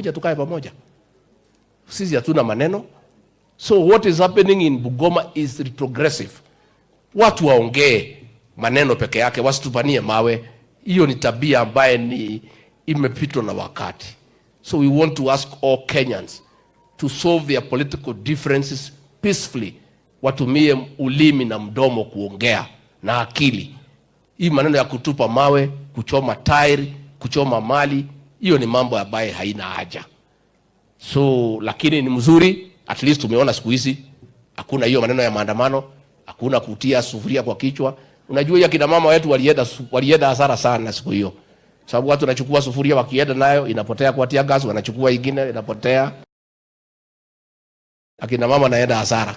Kuja tukae pamoja. Sisi hatuna maneno. So what is happening in Bungoma is retrogressive. Watu waongee maneno peke yake, wasitupanie mawe. Hiyo ni tabia ambaye ni imepitwa na wakati. So we want to ask all Kenyans to solve their political differences peacefully. Watumie ulimi na mdomo kuongea na akili. Hii maneno ya kutupa mawe, kuchoma tairi, kuchoma mali, hiyo ni mambo ambaye haina haja. So lakini ni mzuri, at least tumeona siku hizi hakuna hiyo maneno ya maandamano, hakuna kutia sufuria kwa kichwa. Unajua ya kina mama wetu walienda hasara sana siku hiyo, sababu watu wanachukua sufuria wakienda nayo inapotea kwa tear gas, wanachukua ingine inapotea. Akina mama naenda hasara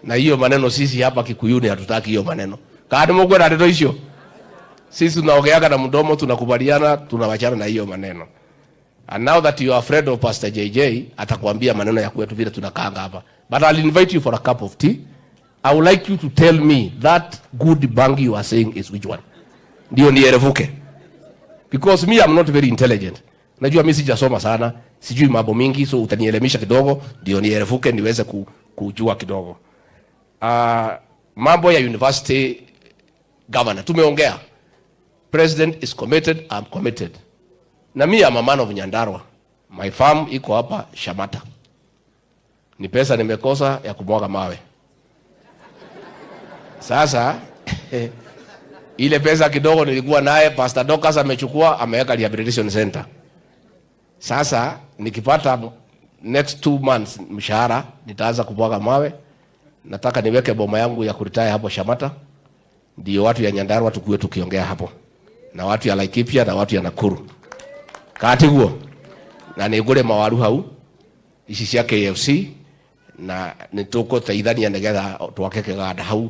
na hiyo maneno. Sisi hapa Kikuyuni hatutaki hiyo maneno. Kadi mukwenda ndeto icio, sisi tunaongeaga na mdomo, tunakubaliana, tunawachana na hiyo maneno. And now that you are afraid of Pastor JJ, atakwambia maneno ya kwetu vile tunakaanga hapa. But I'll invite you for a cup of tea. I would like you to tell me that good bangi you are saying is which one. Ndio nierevuke. Because me, I'm not very intelligent. Najua mimi sijasoma sana, sijui mambo mingi, so utanielimisha kidogo ndio nierevuke niweze kujua kidogo. Mambo ya university governor tumeongea. President is committed, I'm committed. Na mi am a man of Nyandarua. My farm iko hapa Shamata. Ni pesa nimekosa ya kumwaga mawe. Sasa ile pesa kidogo nilikuwa naye, Pastor Dorcas amechukua, ameweka rehabilitation center. Sasa nikipata next 2 months mshahara, nitaanza kumwaga mawe. Nataka niweke boma yangu ya kuretire hapo Shamata, ndio watu ya Nyandarua tukue tukiongea hapo na watu ya Laikipia na watu ya Nakuru katiguo na nĩ ngũrĩma mawaru hau ici cia KFC na nĩ tũkũteithania nĩgetha twake kĩganda hau.